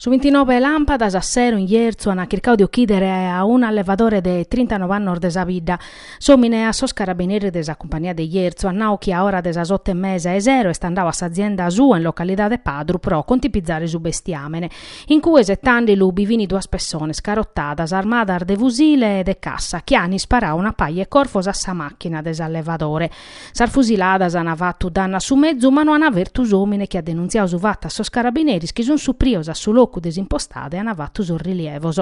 Su bintinobe 'e làmpadas a sero in Jerzu an chircau de ochìdere a un'allevadore de trintanoe annos de sa bidda. S'òmine a sos carabineris de sa cumpagnia de Jerzu at nau chi a ora de sas oto e mesa 'e sero est andau a s'azienda sua in localidade Padru pro contipizare su bestiàmene. In cue isetandelu bi fin duas pessones carotadas armadas de fusile de cassa chi an isparau una paja 'e corfos a sa màchina de s'allevadore. Sas fusiladas an fatu dannu a su mezu ma no an fertu s'òmine chi at denuntziadu su fatu a sos carabineris chi sun suprios a su locu de s'impostada e an fatu sos rilievos.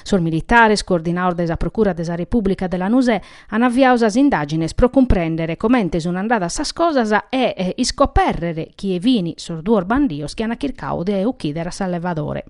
Sos militares, coordinados dae sa Procura de sa Repùblica de Lanusè, an aviadu sas indàgines pro cumprèndere comente sun andadas sas cosas e iscopèrrere chie fin sos duos bandios chi an chircadu de uchìdere a s'allevadore.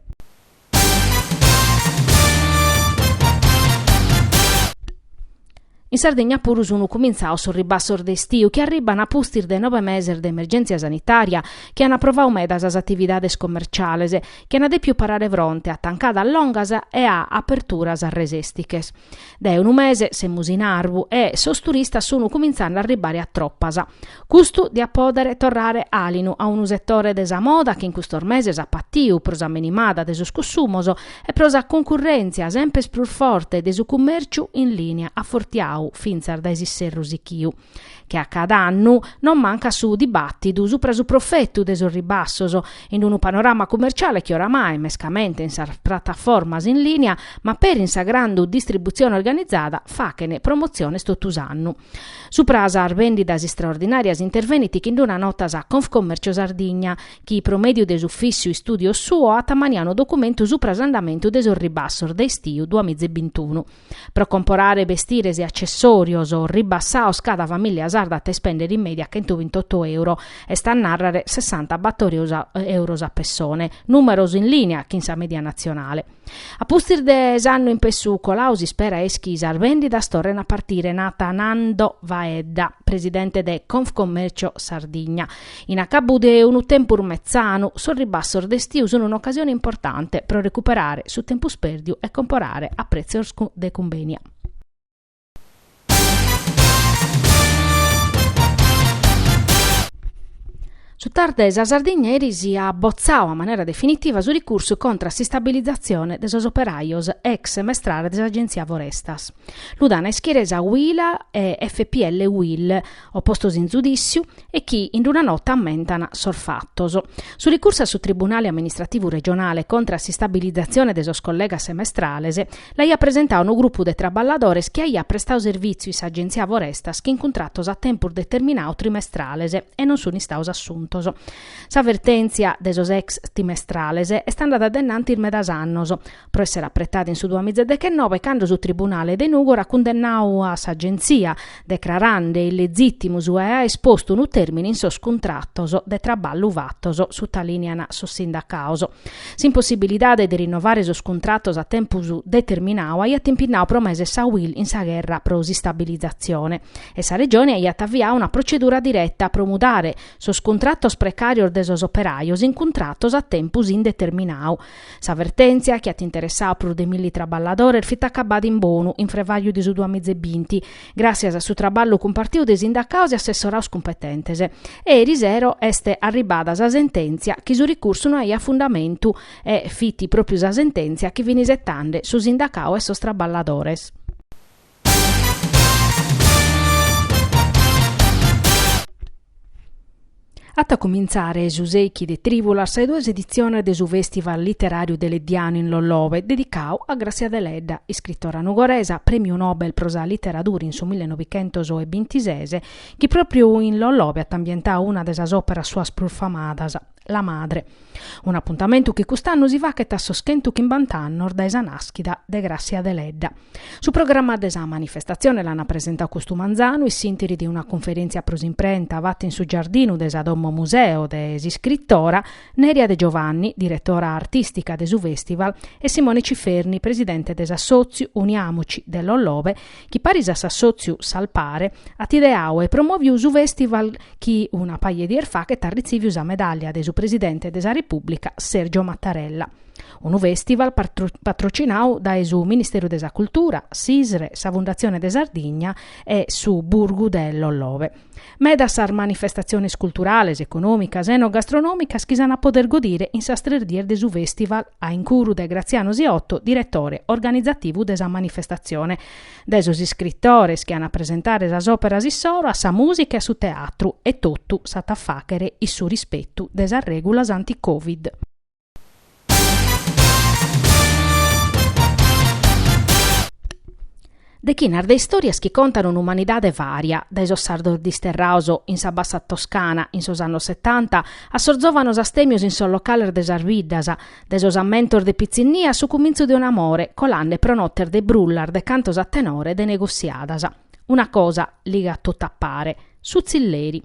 In Sardigna puru sun cumintzados sos ribassos de istiu chi arribban a pustis de nobe meses de emergèntzia sanitària chi an provadu meda sas atividades commerciales chi an dèpiu parare fronte a tancadas longas e a aperturas resèstiches. Dae unu mese semus in arbu e sos turistas sun cumintzande a arribbare a tropas. Custu diat pòdere torrare àlinu a unu setore de sa moda chi in custos meses at patiu pro sa minimada de sos cussumos e pro sa cuncurrèntzia semper prus forte de su cummèrciu in lìnia afortiadu fintzas dae s'isserru sichiu. Che a cada annu non mancat su dibàtidu supra su profetu de sos ribassos in unu panorama cummerciale chi oramai, mescamente in sas prataformas in lìnia, ma peri in sa grandu distributzione organizada, faghen promotziones totu s'annu. Supra sas bèndidas istraordinàrias intervenit chin d'una nota sa Confcommercio Sardigna, chi pro mèdiu de s'ufìssiu istùdios suo at ammaniadu unu documentu supra s'andamentu de sos ribassos de istiu duamizebintunu. Pro comporare bestires e accessòrios ribassados cada famìllia sarda at a ispèndere in mèdia chentubintotto euro, est a nàrrere sessantabator euros a pessone, nùmeros in lìnia chin sa mèdia natzionale. A pustis de s'annu in pessu coladu s'ispera est chi sas bèndidas torren a partire, nat Nando Faedda, presidente de Confcommercio Sardigna. In acabu de unu tempus metzanu, sos ribassos de istiu sun un'ocasione importante pro recuperare su tempus pèrdiu e comporare a prètzios de cumbènia. Su TAR de sa Sardigna eris at botzadu a manera definitiva su ricursu contra a s'istabilizatzione de sos operajos ex semestrales de s'Agentzia Forestas. Lu dan a ischire sa Uila e FPL Uil, opostos in zudìssiu e chi in una nota ammentan sos fatos. Su ricursu a su Tribunale Amministrativu Regionale contra a s'istabilizatzione de sos collegas semestrales l'aiat presentadu unu grupu de traballadores chi aiat prestadu servìtziu in s'Agentzia Forestas chin cuntratos a tempus determinadu trimestrales e non sun istados assuntos. Sa vertèntzia de sos ex trimestrales est andada adenantis medas annos, pro èssere apretada in su duamizadechennobe cando su Tribunale de Nùgoro at cundennadu a s'Agentzia, decrarande illezìtimu su 'e aer postu unu tèrmine in sos cuntratos de traballu fatos, sutalìnian sos sindacados. S'impossibilidade de rinnovare sos cuntratos a tempus determinadu aiat impinnadu pro meses sa Uil in sa gherra pro s'istabilizatzione e sa Regione aiat aviadu una procedura direta pro mudare sos cuntratos precàrios de sos operajos in cuntratos a tempus indeterminadu. Sa vertèntzia, chi at interessadu prus de milli traballadores, fit acabada in bonu in frevaju de su duamizebinti, gràssias a su traballu cumpartiu de sindacados e assessorados cumpetentes. E erisero est arribada sa sentèntzia chi su ricursu no aiat fundamentu e fit pròpiu sa sentèntzia chi fin isetande su sindacadu e sos traballadores. At a cumintzare su sèichi de trìvulas sa 'e duas editziones de su Fèstival Literàriu Deleddianu in Lollobe, dedicadu a Grassia Deledda, iscritora nugoresa, prèmiu Nobel pro sa literadura in su millenovichentos e bintises, chi pròpriu in Lollobe at ambientadu una de sas òperas suas prus famadas, La Madre. Un'apuntamentu chi cust'annu si faghet a sos chentuchimbant'annos dae sa nàschida de Grassia Deledda. Su programma de sa manifestatzione l'ant presentadu custu manzanu in s'ìnteri de una cunferèntzia pro s'imprenta fata in su giardinu de sa Domo Museo de s'iscritora Neria De Giovanni, diretora artìstica de su fèstival, e Simone Ciferni, presidente de s'assòtziu Uniamoci de Lollobe, chi paris a s'assòtziu Salpare at ideadu e promòviu su fèstival chi una paja 'e dies faghet at ritziviu sa medàllia de su presidente de sa Repùblica Sergio Mattarella. Unu festival patrocinadu dae su Ministeru de sa Cultura, s'ISRE, sa Fundatzione de Sardigna e su Burgu de Lollove. Medas sas manifestatziones culturales, econòmicas, enogastronomicas chi s'an a poder godire in sas tres dies de su festival a incuru de Graziano Siotto, diretore organizativu de sa manifestatzione, dae sos iscritores chi an a presentare sas òperas issoro a sa mùsica e a su teatru e totu s'at a fàghere in su rispetu de sas règulas anti-Covid. Dechinas de istòrias chi contan un'umanidade vària, dae sos sardos disterrados in sa Bassa Toscana in sos annos setanta a sos zòvanos astèmios in sos locales de sas biddas, dae sos ammentos de pitzinnia a su cumintzu de un'amore, colande pro notes de brullas, de cantos a tenore, de negossiadas. Una cosa ligat totu a pare, su tzilleri.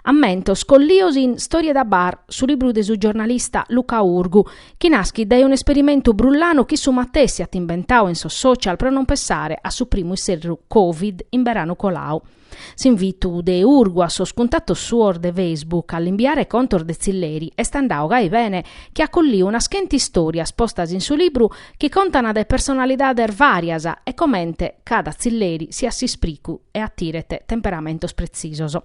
Ammentos collios in Storie da bar, su libru de su giornalista Luca Urgu, chi naschit dae un'esperimentu brullanu chi issu matessi at imbentadu in sos social pro non pessare a su primu isserru Covid in beranu coladu. S'invitu de Urgu a sos cuntatos suos de Facebook a l'imbiare contos de tzilleri est andadu gai bene chi at colliu unas chentu istòrias postas in su libru chi contan de personalidades vàrias e comente cada tzilleri siat s'ispricu e atiret temperamentos pretzisos.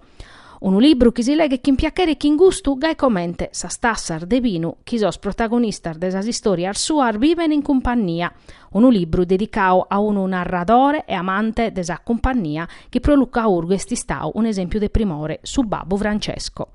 Unu libru chi si leghet chin piachere e chin gustu gai comente sas tassas de binu chi sos protagonistas de sas istòrias suas biven in cumpannia. Unu libru dedicadu a unu narradore e amante de sa cumpannia chi pro Luca Urgu est istadu un'esèmpiu de primore, su babbu Francesco.